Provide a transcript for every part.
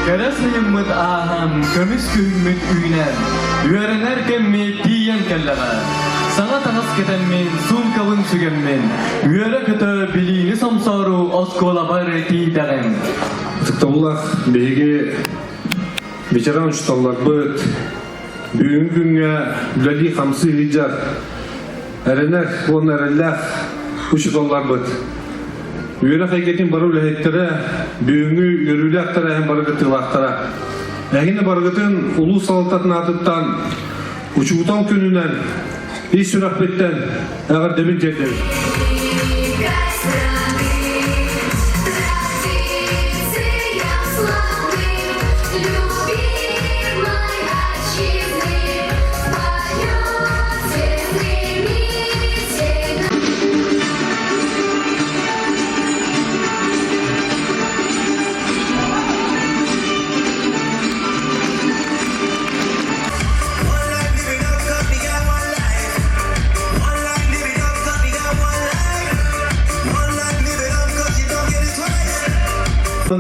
Кэрэ сайыммыт ааһан, көмүс күһүммүт үүнэн, үөрэнэр кэммит тиийэн кэллэҕэ. Саҥа таҥас кэтэммин, суумкабын сүгэммин, үөрэ-көтө билиини сомсоору оскуолабар тиийдэҕим. Ытыктабыллаах биһиги ветеран учууталларбыт бүгүҥҥү күҥҥэ үлэлии-хамсыы сылдьар эрэнэр уонна эрэллээх учууталларбыт үөрэх эйгэтин бары үлэһиттэрэ бүгүҥҥү үөрүүлээх тэрээһин бары кыттыылаахтара. Эһигини барыгытын улуус салалтатын аатыттан учуутал күнүнэн ис сүрэхпиттэн эҕэрдэбин тиэрдэбин.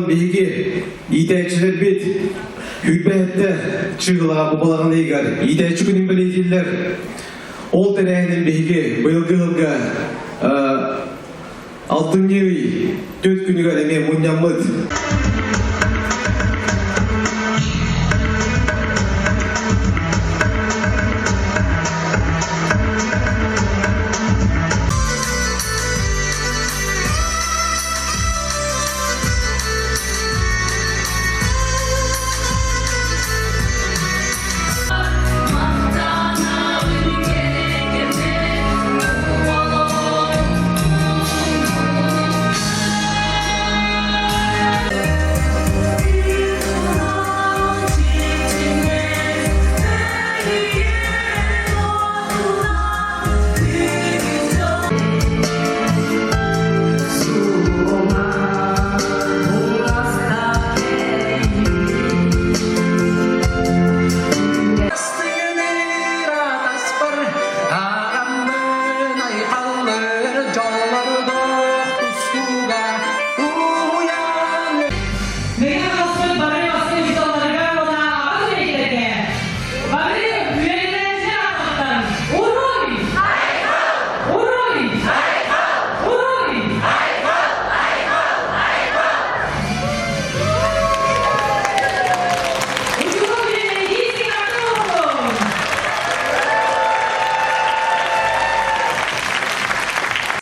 Биһиги иитээччилэрбит Күүрбэһэттэ чыыһылаҕа бу балаҕан ыйыгар иитээччи күнүн бэлиэтииллэр. Ол тэрээһинин биһиги быйылгы сылга алтынньы ый 4 күнүгэр эмиэ мунньаммыт.